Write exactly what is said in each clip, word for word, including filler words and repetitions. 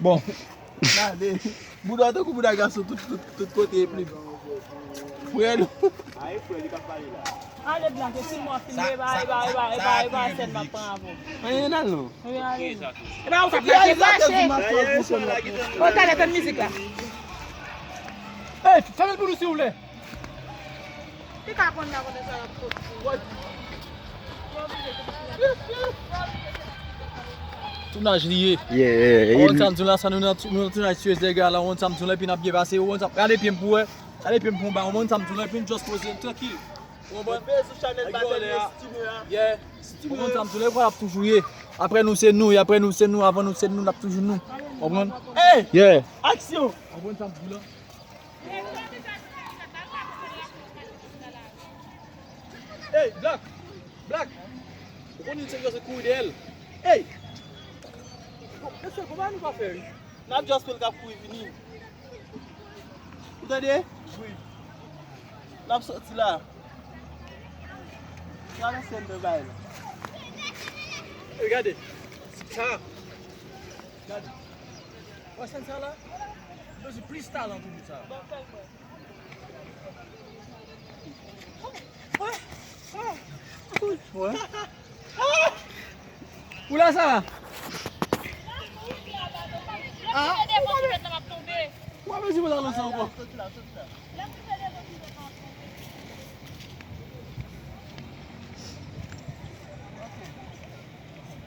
Bon. Gade. Bouda tankou bouda gason tout, tout, tout kote epi. Frè nou. Ale blan ke si mwen filme ba e ba e ba e ba e ba sèn m ap pran avè w. Anyen nan non. Wi ale. E ba ou ka plake fache. O talè tann mizik la. Hey, fèmen l pou nou silvouplè. Li ka konn nan kote sa y ap soti. Tounaj li ye. Yeah, yeah, yeah. Ou konn sa m di w la, sa nou nan tou-, nou nan tounaj Tuesday Gala, ou konn sa m di w la, epi n ap byen pase, ou konn sa m, gade pye m pou wè, gade pye m pou w ba, ou konn sa m di w la, epi n just poze n trankil. Ou konprann? Bèl sou chanèl batèl estime a. Yeah. Ou konn sa m di w la, e konsa l ap toujou ye. Apre nou se nou, e apre nou se nou, avan nou se nou, n ap toujou nou. Ou konprann? Hey! Yeah. Aksyon! Ou konprann sa m di w la? Hey, Black! Black! Ou konnen se yo se kouri dèyè l. Hey! Mesye, kòman nou pa fè, wi? N ap just fè l k ap kouri vini. Ou tande? Wi. N ap soti la. Gade sèn de bay la. Hey, gade. Sa. Gade. Wè sèn sa la? Yo se plis talan pou nou sa. Ou la sa? Ah, ou pa mezi mwen nan sa ankò.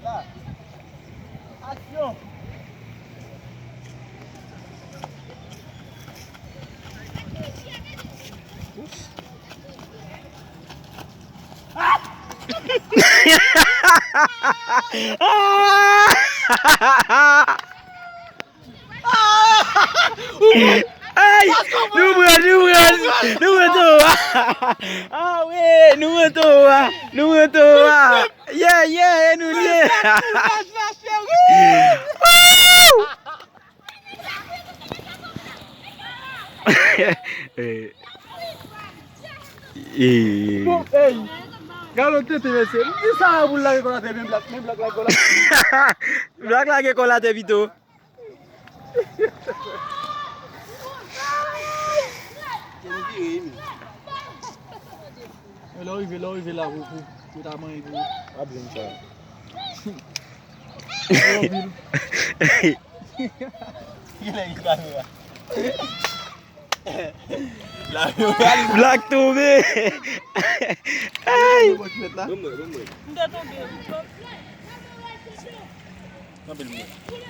La. Aksyon. Ay! Nou pran, nou pran, nou pran towo a. Ah wi, nou pran towo a. Nou pran towo a. Yeah, yeah, e nou li ye. Woo! Eh, eh. Bon, hey. Gade lòt tete, mesye. M di sa pou l lage kò l atè, men Black, men Black lage kò l atè. Black lage kò l atè pito. Lè w rive, lè w rive la pou, pou, pou ta manyen pou. W ap jwenn sa. Kilè li ta yo a? Black tonbe. Ay. M te tonbe. Kanpe l mwen.